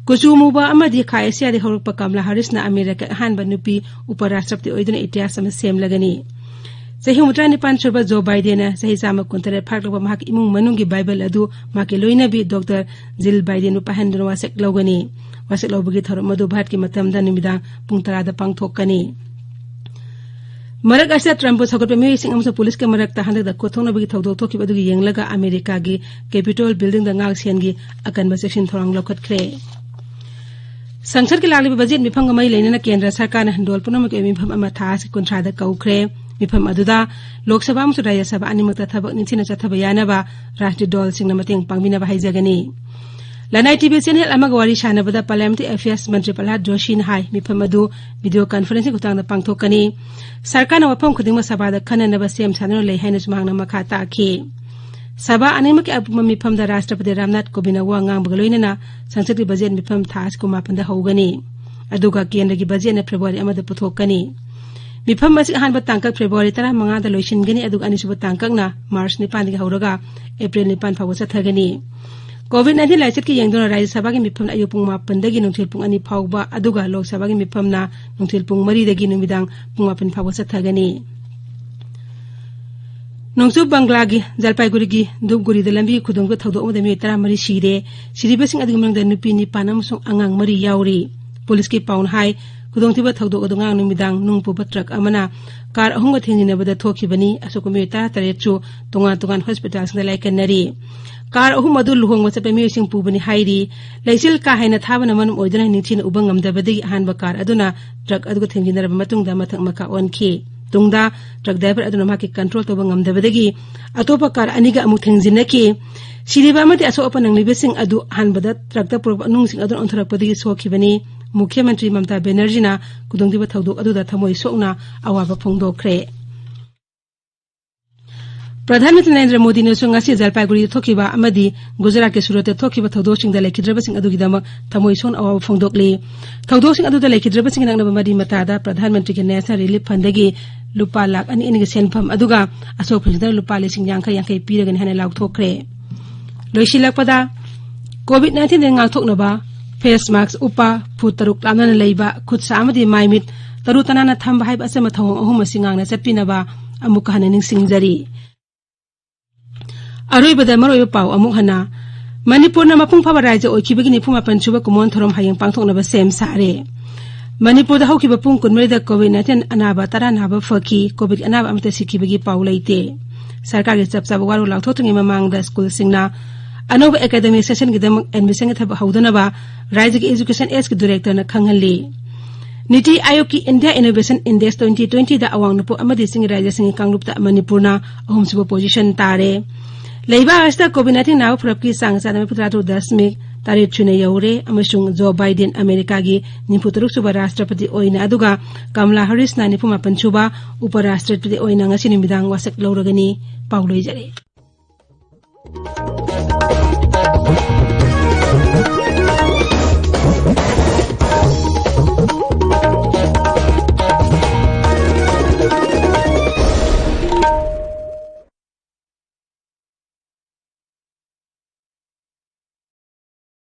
ꯀꯨꯆꯨ ꯃꯨꯕ ꯑꯃꯗꯤ ꯈꯥ ꯑꯦꯁꯤꯌꯥꯗꯒꯤ ꯍꯧꯔꯛꯄ ꯀꯃꯂꯥ ꯍꯥꯔꯤꯁꯅ ꯑꯃꯦꯔꯤꯀꯥꯒꯤ ꯑꯍꯥꯟꯕ ꯅꯨꯄꯤ ꯎꯄ ꯔꯥꯁꯇ꯭ꯔꯄꯇꯤ ꯑꯣꯏꯗꯨꯅ ꯏꯇꯤꯍꯥꯁ ꯑꯃ ꯁꯦꯝꯂꯒꯅꯤ꯫ ꯆꯍꯤ ꯍꯨꯝꯐꯨꯇꯔꯥ ꯅꯤꯄꯥꯟ ꯁꯨꯔꯕ ꯖꯣ ꯕꯥꯏꯗꯦꯟꯅ ꯆꯍꯤ ꯆꯥꯝꯃ ꯀꯨꯟꯇꯔꯦꯠ ꯐꯥꯔꯛꯂꯕ ꯃꯍꯥꯛꯀꯤ ꯏꯃꯨꯡ ꯃꯅꯨꯡꯒꯤ ꯕꯥꯏꯕꯜ ꯑꯗꯨ ꯃꯍꯥꯛꯀꯤ ꯂꯣꯏꯅꯕꯤ ꯗꯣꯛꯇꯔ ꯖꯤꯜ ꯕꯥꯏꯗꯦꯟꯕꯨ ꯄꯥꯏꯍꯟꯗꯨꯅ ꯋꯥꯁꯛ ꯂꯧꯒꯅꯤ꯫ ꯋꯥꯁꯛ ꯂꯧꯕꯒꯤ ꯊꯧꯔꯝ ꯑꯗꯨ ꯚꯥꯔꯠꯀꯤ ꯃꯇꯝꯗ ꯅꯨꯃꯤꯗꯥꯡ ꯄꯨꯡ ꯇꯔꯥꯗ ꯄꯥꯡꯊꯣꯛꯀꯅꯤ꯫ ꯃꯔꯛ ꯑꯁꯤꯗ ꯇ꯭ꯔꯝꯞꯄꯨ ꯁꯧꯒꯠꯄ ꯃꯤꯑꯣꯏꯁꯤꯡ ꯑꯃꯁꯨꯡ ꯄꯨꯂꯤꯁꯀꯤ ꯃꯔꯛꯇ ꯍꯟꯗꯛꯇ ꯈꯨꯠꯊꯣꯛꯅꯕꯒꯤ ꯊꯧꯗꯣꯛ ꯊꯣꯛꯈꯤꯕ ꯑꯗꯨꯒꯤ ꯌꯦꯡꯂꯒ ꯑꯃꯦꯔꯤꯀꯥꯒꯤ ꯀꯦꯄꯤꯇꯣꯜ ꯕꯤꯜꯗꯤꯡꯗ ꯉꯥꯛ ꯁꯦꯟꯒꯤ ꯑꯀꯟꯕ ꯆꯦꯛꯁꯤꯟ ꯊꯧꯔꯥꯡ ꯂꯧꯈꯠꯈ꯭ꯔꯦ꯫ ꯁꯪꯁꯠꯀꯤ ꯂꯥꯛꯂꯤꯕ ꯕꯖꯦꯠ ꯃꯤꯐꯝꯒ ꯃꯔꯤ ꯂꯩꯅꯅ ꯀꯦꯟꯗ꯭ꯔ ꯁꯔꯀꯥꯔꯅ ꯗꯣꯜ ꯄꯨꯝꯅꯃꯛꯀꯤ ꯑꯣꯏꯕ ꯃꯤꯐꯝ ꯑꯃ ꯊꯥ ꯑꯁꯤ ꯀꯨꯟꯊ꯭ꯔꯥꯗ ꯀꯧꯈ꯭ꯔꯦ꯫ ꯃꯤꯐꯝ ꯑꯗꯨꯗ ꯂꯣꯛ ꯁꯚꯥ ꯑꯃꯁꯨꯡ ꯔꯥꯖ꯭ꯌ ꯁꯚꯥ ꯑꯅꯤꯃꯛꯇ ꯊꯕꯛ ꯅꯤꯡꯊꯤꯅ ꯆꯠꯊꯕ ꯌꯥꯅꯕ ꯔꯥꯖꯅꯤꯇꯤ ꯗꯣꯜꯁꯤꯡꯅ ꯃꯇꯦꯡ ꯄꯥꯡꯕꯤꯅꯕ ꯍꯥꯏꯖꯒꯅꯤ꯫ ꯂꯅꯥꯏ ꯇꯤꯚꯤ ꯆꯦꯅꯦꯜ ꯑꯃꯒ ꯋꯥꯔꯤ ꯁꯥꯟꯅꯕꯗ ꯄꯥꯔꯂꯤꯌꯥꯃꯦꯟꯇꯔꯤ ꯑꯦꯐꯤꯌꯔꯁ ꯃꯟꯇ꯭ꯔꯤ ꯄ꯭ꯔꯍꯂꯥꯗ ꯖꯣꯁꯤꯅ ꯍꯥꯏ, ꯃꯤꯐꯝ ꯑꯗꯨ ꯚꯤꯗꯤꯑꯣ ꯀꯟꯐꯔꯦꯟꯁꯤꯡ ꯈꯨꯠꯊꯥꯡꯗ ꯄꯥꯡꯊꯣꯛꯀꯅꯤ꯫ ꯁꯔꯀꯥꯔꯅ ꯋꯥꯐꯝ ꯈꯨꯗꯤꯡꯃꯛ ꯁꯚꯥꯗ ꯈꯟꯅꯅꯕ ꯁꯦꯝ ꯁꯥꯗꯨꯅ ꯂꯩ ꯍꯥꯏꯅꯁꯨ ꯃꯍꯥꯛꯅ ꯃꯈꯥ ꯇꯥꯈꯤ꯫ ꯁꯚꯥ ꯑꯅꯤꯃꯛꯀꯤ ꯑꯄꯨꯟꯕ ꯃꯤꯐꯝꯗ ꯔꯥꯁꯇ꯭ꯔꯄꯇꯤ ꯔꯥꯝꯅꯥꯊ ꯀꯣꯕꯤꯟꯗ ꯋꯥ ꯉꯥꯡꯕꯒ ꯂꯣꯏꯅꯅ ꯁꯪꯁꯠꯀꯤ ꯕꯖꯦꯠ ꯃꯤꯐꯝ ꯊꯥ ꯑꯁꯤ ꯀꯨꯟꯃꯥꯄꯟꯗ ꯍꯧꯒꯅꯤ꯫ ꯑꯗꯨꯒ ꯀꯦꯟꯗ꯭ꯔꯒꯤ ꯕꯖꯦꯠꯅ ꯐꯦꯕ꯭ꯔꯨꯋꯥꯔꯤ ꯑꯃꯗ ꯄꯨꯊꯣꯛꯀꯅꯤ꯫ ꯃꯤꯐꯝ ꯑꯁꯤ ꯑꯍꯥꯟꯕ ꯇꯥꯡꯀꯛ ꯐꯦꯕ꯭ꯔꯨꯋꯥꯔꯤ ꯇꯔꯥꯃꯉꯥꯗ ꯂꯣꯏꯁꯤꯟꯒꯅꯤ, ꯑꯗꯨꯒ ꯑꯅꯤꯁꯨꯕ ꯇꯥꯡꯀꯛꯅ ꯃꯥꯔꯆ ꯅꯤꯄꯥꯟꯗꯒꯤ ꯍꯧꯔꯒ ꯑꯦꯄ꯭ꯔꯤꯜ ꯅꯤꯄꯥꯟ ꯐꯥꯎꯕ ꯆꯠꯊꯒꯅꯤ꯫ ꯀꯣꯚꯤꯗ ꯅꯥꯏꯟꯇꯤꯟ ꯂꯥꯏꯆꯠꯀꯤ ꯌꯦꯡꯗꯨꯅ ꯔꯥꯖ꯭ꯌ ꯁꯚꯥꯒꯤ ꯃꯤꯐꯝꯅ ꯑꯌꯨꯛ ꯄꯨꯡ ꯃꯥꯄꯟꯗꯒꯤ ꯅꯨꯡꯊꯤꯜ ꯄꯨꯡ ꯑꯅꯤ ꯐꯥꯎꯕ, ꯑꯗꯨꯒ ꯂꯣꯛ ꯁꯚꯥꯒꯤ ꯃꯤꯐꯝꯅ ꯅꯨꯡꯊꯤꯜ ꯄꯨꯡ ꯃꯔꯤꯗꯒꯤ ꯅꯨꯃꯤꯗꯥꯡ ꯄꯨꯡ ꯃꯥꯄꯟ ꯐꯥꯎꯕ ꯆꯠꯊꯒꯅꯤ꯫ ꯅꯣꯡꯆꯨꯞ ꯕꯪꯒ꯭ꯂꯥꯒꯤ ꯖꯜꯄꯥꯏꯒꯨꯔꯤꯒꯤ ꯙꯨꯞꯒꯨꯔꯤꯗ ꯂꯝꯕꯤꯒꯤ ꯈꯨꯗꯣꯡꯊꯤꯕ ꯊꯧꯗꯣꯛ ꯑꯃꯗ ꯃꯤꯑꯣꯏ ꯇꯔꯥꯃꯔꯤ ꯁꯤꯔꯦ꯫ ꯁꯤꯔꯤꯕꯁꯤꯡ ꯑꯗꯨꯒꯤ ꯃꯅꯨꯡꯗ ꯅꯨꯄꯤ ꯅꯤꯄꯥꯟ ꯑꯃꯁꯨꯡ ꯑꯉꯥꯡ ꯃꯔꯤ ꯌꯥꯎꯔꯤ꯫ ꯄꯨꯂꯤꯁꯀꯤ ꯄꯥꯎꯅ ꯍꯥꯏ, ꯈꯨꯗꯣꯡꯊꯤꯕ ꯊꯧꯗꯣꯛ ꯑꯗꯨ ꯉꯔꯥꯡ ꯅꯨꯃꯤꯗꯥꯡ ꯅꯨꯡ ꯄꯨꯕ ꯇ꯭ꯔꯛ ꯑꯃꯅ ꯀꯥꯔ ꯑꯍꯨꯝꯒ ꯊꯦꯡꯖꯤꯟꯅꯕꯗ ꯊꯣꯛꯈꯤꯕꯅꯤ꯫ ꯑꯁꯣꯛꯄ ꯃꯤꯑꯣꯏ ꯇꯔꯥꯇꯔꯦꯠꯁꯨ ꯇꯣꯉꯥꯟ ꯇꯣꯉꯥꯟ ꯍꯣꯁꯄꯤꯇꯥꯜꯁꯤꯡꯗ ꯂꯥꯏꯀꯠꯅꯔꯤ꯫ ꯀꯥꯔ ꯑꯍꯨꯝ ꯑꯗꯨ ꯂꯨꯍꯣꯡꯕ ꯆꯠꯄ ꯃꯤꯑꯣꯏꯁꯤꯡ ꯄꯨꯕꯅꯤ ꯍꯥꯏꯔꯤ꯫ ꯂꯩꯆꯤꯜ ꯀꯥ ꯍꯦꯟꯅ ꯊꯥꯕꯅ ꯃꯔꯝ ꯑꯣꯏꯗꯨꯅ ꯅꯤꯡꯊꯤꯅ ꯎꯕ ꯉꯝꯗꯕꯗꯒꯤ ꯑꯍꯥꯟꯕ ꯀꯥꯔ ꯑꯗꯨꯅ ꯇ꯭ꯔꯛ ꯑꯗꯨꯒ ꯊꯦꯡꯖꯤꯟꯅꯔꯕ ꯃꯇꯨꯡꯗ ꯃꯊꯛ ꯃꯈꯥ ꯑꯣꯟꯈꯤ꯫ ꯇꯨꯡꯗ ꯇ꯭ꯔꯛ ꯗ꯭ꯔꯥꯏꯚꯔ ꯑꯗꯨꯅ ꯃꯍꯥꯛꯀꯤ ꯀꯟꯇ꯭ꯔꯣꯜ ꯇꯧꯕ ꯉꯝꯗꯕꯗꯒꯤ ꯑꯇꯣꯞꯄ ꯀꯥꯔ ꯑꯅꯤꯒ ꯑꯃꯨꯛ ꯊꯦꯡꯖꯤꯟꯅꯈꯤ꯫ ꯁꯤꯔꯤꯕ ꯑꯃꯗꯤ ꯑꯁꯣꯛ ꯑꯄꯟ ꯅꯪꯂꯤꯕꯁꯤꯡ ꯑꯗꯨ ꯑꯍꯥꯟꯕꯗ ꯇ꯭ꯔꯛꯇ ꯄꯨꯔꯛꯄ ꯅꯨꯡꯁꯤꯡ ꯑꯗꯨꯅ ꯑꯣꯟꯊꯣꯔꯛꯄꯗꯒꯤ ꯁꯣꯛꯈꯤꯕꯅꯤ꯫ ꯃꯨꯈ꯭ꯌ ꯃꯟꯇ꯭ꯔꯤ ꯃꯝꯇꯥ ꯕꯦꯅꯔꯖꯤꯅ ꯈꯨꯗꯣꯡꯊꯤꯕ ꯊꯧꯗꯣꯛ ꯑꯗꯨꯗ ꯊꯃꯣꯏ ꯁꯣꯛꯅ ꯑꯋꯥꯕ ꯐꯣꯡꯗꯣꯛꯈ꯭ꯔꯦ꯫ ꯄ꯭ꯔꯙꯥꯟ ꯃꯟꯇ꯭ꯔꯤ ꯅꯔꯦꯟꯗ꯭ꯔ ꯃꯣꯗꯤꯅꯁꯨ ꯉꯁꯤ ꯖꯜꯄꯥꯏꯒꯨꯔꯤꯗ ꯊꯣꯛꯈꯤꯕ ꯑꯃꯗꯤ ꯒꯨꯖꯔꯥꯠꯀꯤ ꯁꯨꯔꯠꯇ ꯊꯣꯛꯈꯤꯕ ꯊꯧꯗꯣꯛꯁꯤꯡꯗ ꯂꯩꯈꯤꯗ꯭ꯔꯕꯁꯤꯡ ꯑꯗꯨꯒꯤꯗꯃꯛ ꯊꯃꯣꯏ ꯁꯣꯛꯅ ꯑꯋꯥꯕ ꯐꯣꯡꯗꯣꯛꯂꯤ꯫ ꯊꯧꯗꯣꯛꯁꯤꯡ ꯑꯗꯨꯗ ꯂꯩꯈꯤꯗ꯭ꯔꯕꯁꯤꯡꯒꯤ ꯅꯛꯅꯕ ꯃꯔꯤ ꯃꯇꯥꯗ ꯄ꯭ꯔꯙꯥꯟ ꯃꯟꯇ꯭ꯔꯤꯒꯤ ꯅꯦꯁꯅꯦꯜ ꯔꯤꯂꯤꯐ ꯐꯟꯗꯒꯤ ꯂꯨꯄꯥ ꯂꯥꯈ ꯑꯅꯤ ꯑꯅꯤꯒꯤ ꯁꯦꯟꯐꯝ ꯑꯗꯨꯒ ꯑꯁꯣꯛꯄꯁꯤꯡꯗ ꯂꯨꯄꯥ ꯂꯤꯁꯤꯡ ꯌꯥꯡꯈꯩ ꯌꯥꯡꯈꯩ ꯄꯤꯔꯒꯅꯤ ꯍꯥꯏꯅ ꯂꯥꯎꯊꯣꯛꯈ꯭ꯔꯦ꯫ ꯂꯣꯏꯁꯤꯜꯂꯛꯄꯗ, ꯀꯣꯚꯤꯗ ꯅꯥꯏꯟꯇꯤꯟꯗꯒꯤ ꯉꯥꯛꯊꯣꯛꯅꯕ ꯐꯦꯁ ꯃꯥꯛꯁ ꯎꯞꯄ, ꯐꯨꯠ ꯇꯔꯨꯛ ꯂꯥꯞꯅꯅ ꯂꯩꯕ, ꯈꯨꯠ ꯁꯥ ꯑꯃꯗꯤ ꯃꯥꯏ ꯃꯤꯠ ꯇꯔꯨ ꯇꯅꯥꯟꯅ ꯊꯝꯕ ꯍꯥꯏꯕ ꯑꯆꯝꯕ ꯊꯧꯑꯣꯡ ꯑꯍꯨꯝ ꯑꯁꯤ ꯉꯥꯛꯅ ꯆꯠꯄꯤꯅꯕ ꯑꯃꯨꯛꯀ ꯍꯟꯅ ꯅꯤꯡꯁꯤꯡꯖꯔꯤ꯫ ꯑꯔꯣꯏꯕꯗ ꯃꯔꯨꯑꯣꯏꯕ ꯄꯥꯎ ꯑꯃꯨꯛ ꯍꯟꯅ꯫ ꯃꯅꯤꯄꯨꯔꯅ ꯃꯄꯨꯡ ꯐꯥꯕ ꯔꯥꯏꯖ꯭ꯌ ꯑꯣꯏꯈꯤꯕꯒꯤ ꯅꯤꯐꯨ ꯃꯥꯄꯟ ꯁꯨꯕ ꯀꯨꯝꯑꯣꯟ ꯊꯧꯔꯝ ꯍꯌꯦꯡ ꯄꯥꯡꯊꯣꯛꯅꯕ ꯁꯦꯝ ꯁꯥꯔꯦ꯫ ꯃꯅꯤꯄꯨꯔꯗ ꯍꯧꯈꯤꯕ ꯄꯨꯡ ꯀꯨꯟꯃꯔꯤꯗ ꯀꯣꯚꯤꯗ ꯅꯥꯏꯟꯇꯤꯟ ꯑꯅꯥꯕ ꯇꯔꯥ ꯅꯥꯕ ꯐꯈꯤ꯫ ꯀꯣꯚꯤꯗ ꯑꯅꯥꯕ ꯑꯃꯠꯇ ꯁꯤꯈꯤꯕꯒꯤ ꯄꯥꯎ ꯂꯩꯇꯦ꯫ ꯁꯔꯀꯥꯔꯒꯤ ꯆꯞ ꯆꯥꯕ ꯋꯥꯔꯣꯜ ꯂꯥꯎꯊꯣꯛꯇ꯭ꯔꯤꯉꯩ ꯃꯃꯥꯡꯗ ꯁ꯭ꯀꯨꯜꯁꯤꯡꯅ ꯑꯅꯧꯕ ꯑꯦꯀꯥꯗꯃꯤꯛ ꯁꯦꯁꯟꯒꯤꯗꯃꯛ ꯑꯦꯗꯃꯤꯁꯟꯒꯤ ꯊꯕꯛ ꯍꯧꯗꯅꯕ ꯔꯥꯏꯖ꯭ꯌꯒꯤ ꯑꯦꯖꯨꯀꯦꯁꯟ ꯑꯦꯖꯀꯤ ꯗꯤꯔꯦꯛꯇꯔꯅ ꯈꯪꯍꯜꯂꯤ꯫ ꯅꯤꯇꯤ ꯑꯥꯌꯣꯒꯀꯤ ꯏꯟꯗꯤꯌꯥ ꯏꯅꯣꯚꯦꯁꯟ ꯏꯟꯗꯦꯛꯁ ꯇ꯭ꯋꯦꯟꯇꯤ ꯇ꯭ꯋꯦꯟꯇꯤꯗ ꯑꯋꯥꯡ ꯅꯣꯡꯄꯣꯛ ꯑꯃꯗꯤ ꯆꯤꯡ ꯔꯥꯖ꯭ꯌꯁꯤꯡꯒꯤ ꯀꯥꯡꯂꯨꯞꯇ ꯃꯅꯤꯄꯨꯔꯅ ꯑꯍꯨꯝꯁꯨꯕ ꯄꯣꯖꯤꯁꯟ ꯇꯥꯔꯦ꯫ ꯂꯩꯕꯥꯛ ꯑꯁꯤꯗ ꯀꯣꯚꯤꯗ ꯅꯥꯏꯟꯇꯤꯟ ꯅꯥꯕ ꯐꯔꯛꯀꯤ ꯆꯥꯡ ꯆꯥꯗ ꯃꯔꯤꯐꯨ ꯇꯔꯥ ꯇꯔꯨꯛ ꯗꯁꯃꯤꯛ ꯇꯔꯦꯠ ꯁꯨꯅ ꯌꯧꯔꯦ ꯑꯃꯁꯨꯡ ꯖꯣ ꯕꯥꯏꯗꯦꯟ ꯑꯃꯦꯔꯤꯀꯥꯒꯤ ꯅꯤꯐꯨ ꯇꯔꯨꯛ ꯁꯨꯕ ꯔꯥꯁꯇ꯭ꯔꯄꯇꯤ ꯑꯣꯏꯅ, ꯑꯗꯨꯒ ꯀꯃꯂꯥ ꯍꯔꯤꯁꯅ ꯅꯤꯐꯨ ꯃꯥꯄꯟ ꯁꯨꯕ ꯎꯄ ꯔꯥꯁꯇ꯭ꯔꯄꯇꯤ ꯑꯣꯏꯅ ꯉꯁꯤ ꯅꯨꯃꯤꯗꯥꯡ ꯋꯥꯁꯛ ꯂꯧꯔꯒꯅꯤ꯫ ꯄꯥꯎ ꯂꯣꯏꯖꯔꯦ꯫